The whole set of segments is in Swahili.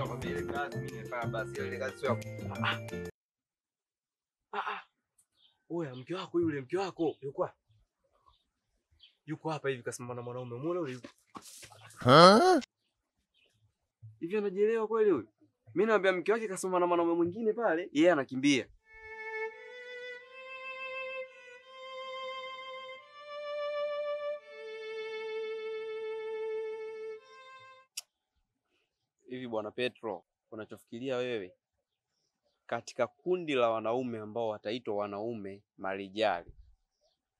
Nakwambia ile kazi mimi nimefanya basi, ile kazi sio. Oya, mke wako yule, mke wako yuko wapi? Yuko hapa hivi kasimama na mwanaume. Muone yule yuko. Hivi anajielewa kweli huyu? Mimi naambia mke wake kasimama na mwanaume mwingine pale, yeye anakimbia. Hivi Bwana Petro, unachofikiria wewe katika kundi la wanaume ambao wataitwa wanaume marijali,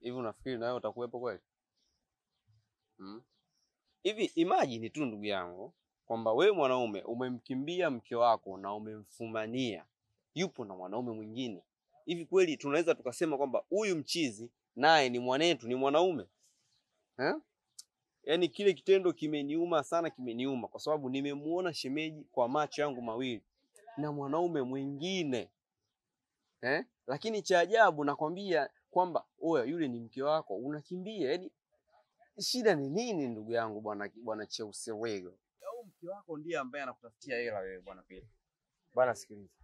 hivi unafikiri na wewe utakuwepo kweli? Hivi imagine tu ndugu yangu kwamba wewe mwanaume umemkimbia mke wako na umemfumania, yupo na mwanaume mwingine. Hivi kweli tunaweza tukasema kwamba huyu mchizi naye ni mwanetu, ni mwanaume? Yaani kile kitendo kimeniuma sana, kimeniuma kwa sababu nimemuona shemeji kwa macho yangu mawili na mwanaume mwingine. Lakini cha ajabu nakwambia kwamba oya, yule ni mke wako, unakimbia. Yaani shida ni nini ndugu yangu bwana Cheusewego? Au mke wako ndiye ambaye anakutafutia hela wewe bwana Pili? Bwana sikiliza.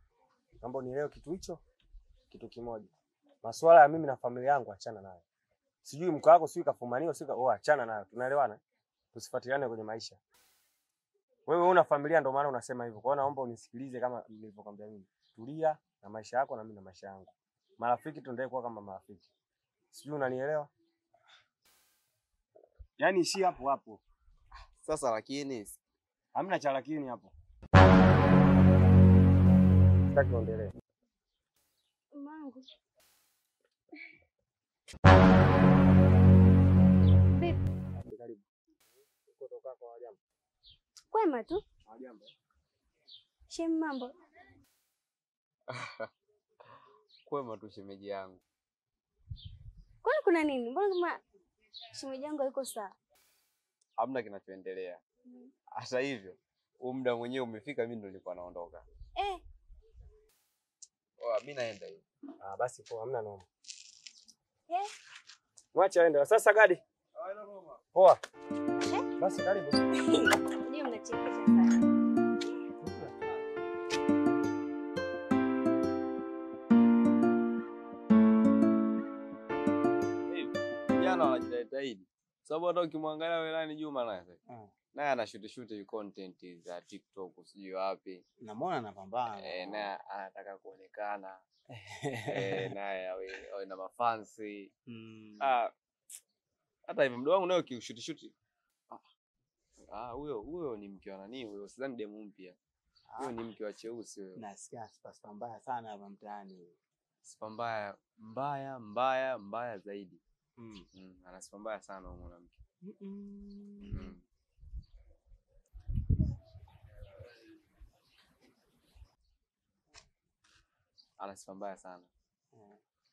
Naomba unielewe kitu hicho, kitu kimoja. Masuala ya mimi na familia yangu achana nayo. Sijui mke wako sijui kafumaniwa sijui achana nayo. Tunaelewana? Tusifuatiliane kwenye maisha. Wewe una familia ndio maana unasema hivyo. Kwa hiyo naomba unisikilize kama nilivyokuambia mimi. Tulia na maisha yako na mimi na maisha yangu. Marafiki tuendelee kuwa kama marafiki. Sijui unanielewa? Yaani ishi hapo hapo. Sasa lakini hamna cha lakini hapo. Sitaki uendelee. Mangu. Vipi? Karibu. Uko toka kwa wajambo? Kwema tu. Wajambo. Shem mambo. Kwema tu shemeji yangu. Kwani kuna nini? Mbona kama shemeji yangu hayuko sawa? Hamna kinachoendelea. Hata hivyo, muda mwenyewe umefika, mimi ndo nilikuwa naondoka. Oa, mimi naenda hivi. Basi poa, hamna noma. Mwacha aende. Sasa gadi. Poa. Basi karibu. Ndio mnachekesha sana. Vijana wanajitahidi. Sababu hata ukimwangalia wewe nani Juma naye. Naye anashoot shoot content za TikTok sijui wapi. Namuona anapambana. Naye anataka kuonekana. Naye awe na mafansi. Hata hivyo mdogo wangu naye ukishoot shoot. Huyo ni mke wa nani huyo? Sidhani demu mpya. Huyo ni mke wa Cheusi huyo. Nasikia sifa mbaya sana hapa mtaani. Sifa mbaya, mbaya, mbaya, mbaya zaidi. Ana sifa mbaya sana huyo mwanamke. Ana sifa mbaya sana.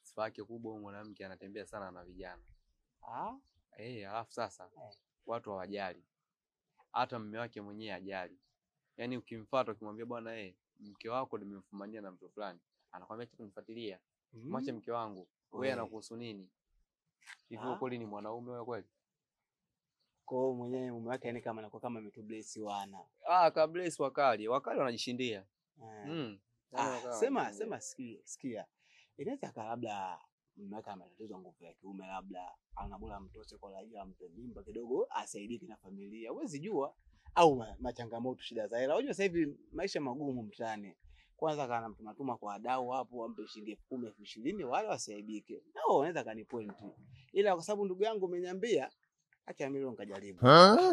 Sifa yake kubwa huyo mwanamke anatembea sana na vijana. Alafu sasa watu hawajali. Hata mume wake mwenyewe hajali. Yaani ukimfuata ukimwambia bwana mke wako nimemfumania na mtu fulani, anakuambia acha kunifuatilia. Mwache mke wangu. Wewe anakuhusu nini? Hivyo kweli ni mwanaume wewe kweli? Kwa hiyo mwenyewe mume wake yani kama anakuwa kama ametubless wana. Ka bless wakali. Wakali wanajishindia. Sema sikia. Inaweza ka labda mume wake ana matatizo nguvu ya kiume, labda ana bora mtose kwa raia ampe mimba kidogo asaidike na familia. Huwezi jua au machangamoto shida za hela. Unajua sasa hivi maisha magumu mtaani. Kwanza kana mtumatuma kwa wadau hapo ampe shilingi 10,000 20,000 wale wasaidike. Nao wanaweza kani point. Ila kwa sababu ndugu yangu umeniambia acha mimi nikajaribu.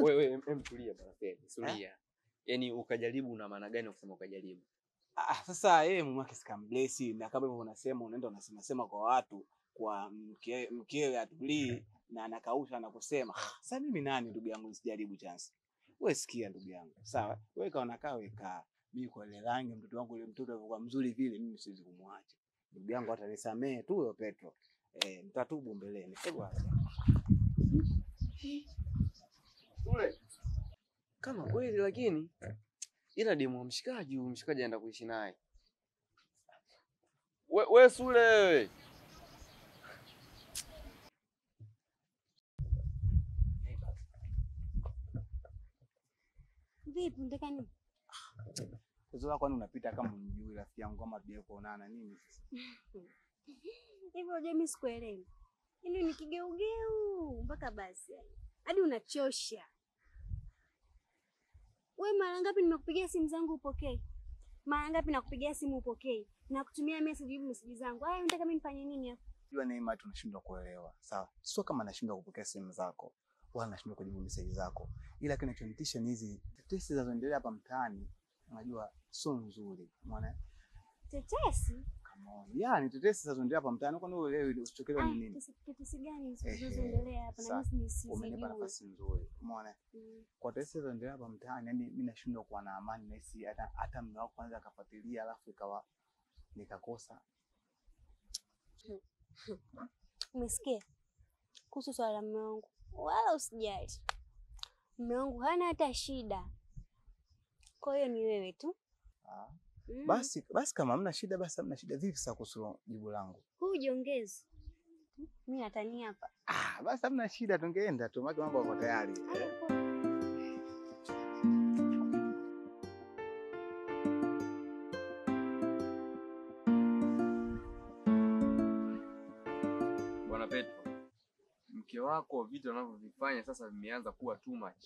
Wewe tulia bwana Fred. Sulia. Yaani ukajaribu una maana gani ukisema ukajaribu? Sasa yeye mume wake sikambless na kama hivyo unasema unaenda unasema sema kwa watu kwa mkewe atulii na anakausha na kusema. Sasa mimi nani ndugu yangu nisijaribu chance? Wewe sikia ndugu yangu. Sawa? Wewe kaona kawe ka mimi kwa ile rangi mtoto wangu ile mtoto alikuwa mzuri vile mimi siwezi kumwacha. Ndugu yangu atanisamee tu huyo Petro. Mtatubu mbeleni. Hebu acha. Ule kama kweli lakini ila demu wa mshikaji, huyu mshikaji anaenda kuishi naye. We Sule wewe. Vipi unataka nini? Sasa kwani unapita kama unijui rafiki yangu kama tujaye kuonana nini sasa? Hivyo unajua mimi sikuelewi. Yaani ni kigeugeu mpaka basi. Hadi unachosha. Wewe mara ngapi nimekupigia simu zangu upokee? Mara ngapi nakupigia simu upokee? Na kutumia message hivi message zangu. Haya unataka mimi nifanye nini hapa? Unajua Neema tunashindwa kuelewa. Sawa. Sio kama nashindwa kupokea simu zako wala nashindwa kujibu message zako. Ila kinachonitisha ni hizi tetesi zinazoendelea hapa mtaani. Unajua sio nzuri. Umeona? Tetesi? Come on. Yaani tetesi zinazoendelea hapa mtaani kwani wewe usichokelewa ni nini? Tetesi gani zinazoendelea hapa na mimi sijui. Umenipa nafasi nzuri. Umeona? Kwa tetesi zinazoendelea hapa mtaani yani mimi nashindwa kuwa na amani na hisi hata mume wako kwanza akafuatilia alafu ikawa nikakosa. Umesikia? Kuhusu swala la mume wangu, wala usijali. Mume wangu hana hata shida. Kwa hiyo ni wewe tu. Basi kama hamna shida basi hamna shida. Vipi sasa kuhusu jibu langu? Hujiongezi. Mimi natania hapa. Basi hamna shida tungeenda tu maana mambo yako tayari. Bwana Petro, mke wako vitu anavyovifanya sasa vimeanza kuwa too much.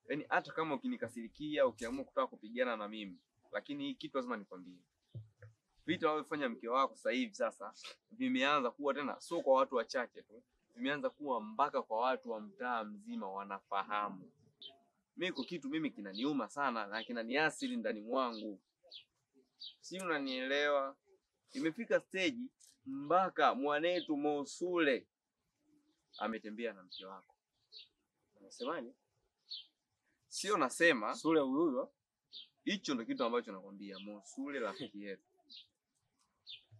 Yaani hata kama ukinikasirikia, ukiamua kutaka kupigana na mimi, lakini hii kitu lazima nikwambie. Vitu anavyofanya mke wako sasa hivi sasa vimeanza kuwa tena sio kwa watu wachache tu, vimeanza kuwa mpaka kwa watu wa mtaa mzima wanafahamu. Mimi kwa kitu mimi kinaniuma sana na kinaniasili ndani mwangu. Si unanielewa? Imefika stage mpaka mwanetu Mosule ametembea na mke wako. Unasemaje? Sio nasema Sule huyo. Hicho ndio kitu ambacho nakwambia. Mosule rafiki yetu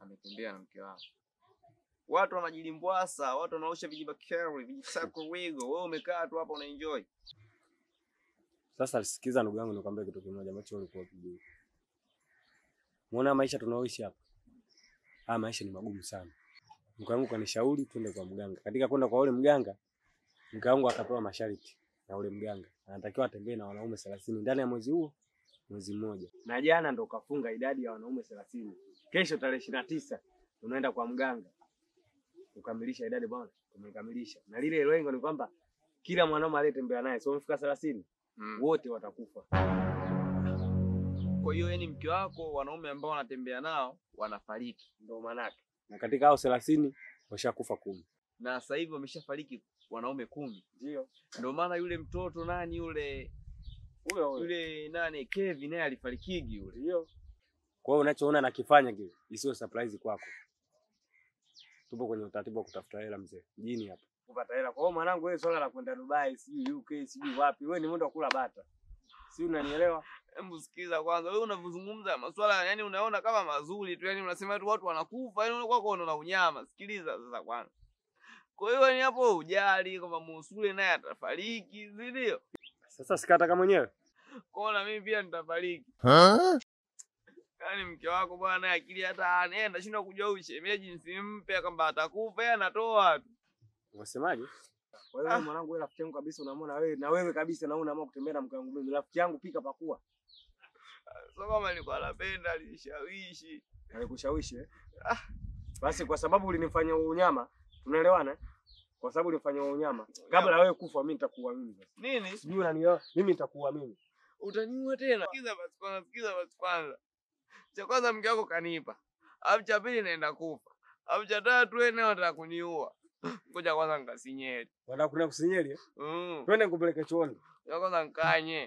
ametembea na mke wako. Watu wanajilimbwasa, watu wanaosha vijibakeri, vijisako wigo. Wewe umekaa tu hapa unaenjoy. Sasa sikiza ndugu yangu nikwambie kitu kimoja ambacho ulikuwa ukijua. Muona maisha tunaoishi hapa. Haya maisha ni magumu sana. Mke wangu kanishauri twende kwa mganga. Katika kwenda kwa yule mganga, mke wangu akapewa masharti na yule mganga. Anatakiwa atembee na wanaume 30 ndani ya mwezi huo, mwezi mmoja. Na jana ndo kafunga idadi ya wanaume 30. Kesho tarehe 29 tunaenda kwa mganga kukamilisha idadi bwana. Tumekamilisha. Na lile lengo ni kwamba kila mwanaume aliyetembea naye, sio mfika 30, wote watakufa. Kwa hiyo yani mke wako wanaume ambao wanatembea nao wanafariki, ndio maana yake. Na katika hao 30 washakufa 10. Na sasa hivi wameshafariki wanaume 10. Ndio. Ndio maana yule mtoto nani yule yule nani Kevin naye alifarikigi yule. Ndio. Kwa hiyo unachoona nakifanya kile isiwe surprise kwako. Tupo kwenye utaratibu wa kutafuta hela mzee. Mjini hapa. Kupata hela. Kwa hiyo mwanangu wewe swala la kwenda Dubai, sijui UK, sijui wapi. Wewe ni mwendo wa kula bata. Si unanielewa? Hebu sikiza kwanza. Wewe unavyozungumza masuala yani unaona kama mazuri tu, yani unasema tu watu wanakufa, yani unakuwa unaona unyama. Sikiliza sasa kwanza. Kwa hiyo ni hapo ujali kwamba Musule naye atafariki, si ndio? Sasa sikata kama mwenyewe. Kwa na mimi pia nitafariki. Yaani mke wako bwana akili hata anaenda shindwa kujua ushemeji nisimpe kwamba atakufa, yeye anatoa tu. Unasemaje? Kwa hiyo mwanangu wewe rafiki yangu kabisa unamuona wewe na wewe kabisa na unaamua kutembea na mke wangu mimi rafiki yangu pika pakua. Sio kama nilikuwa napenda alishawishi. Alikushawishi eh? Basi kwa sababu ulinifanya unyama, tunaelewana? Kwa sababu ulinifanya unyama, kabla wewe kufa mimi nitakuua mimi sasa. Nini? Sijui unanielewa? Mimi nitakuua mimi. Utaniua tena? Sikiza basi kwanza, sikiza basi kwanza. Cha kwanza mke wako kanipa. Alafu cha pili naenda kufa. Alafu cha tatu wewe naye unataka kuniua. Ngoja kwanza nikasinyeli. Unataka kuna kusinyeli? Twende nikupeleke chooni. Ngoja kwanza nikanye.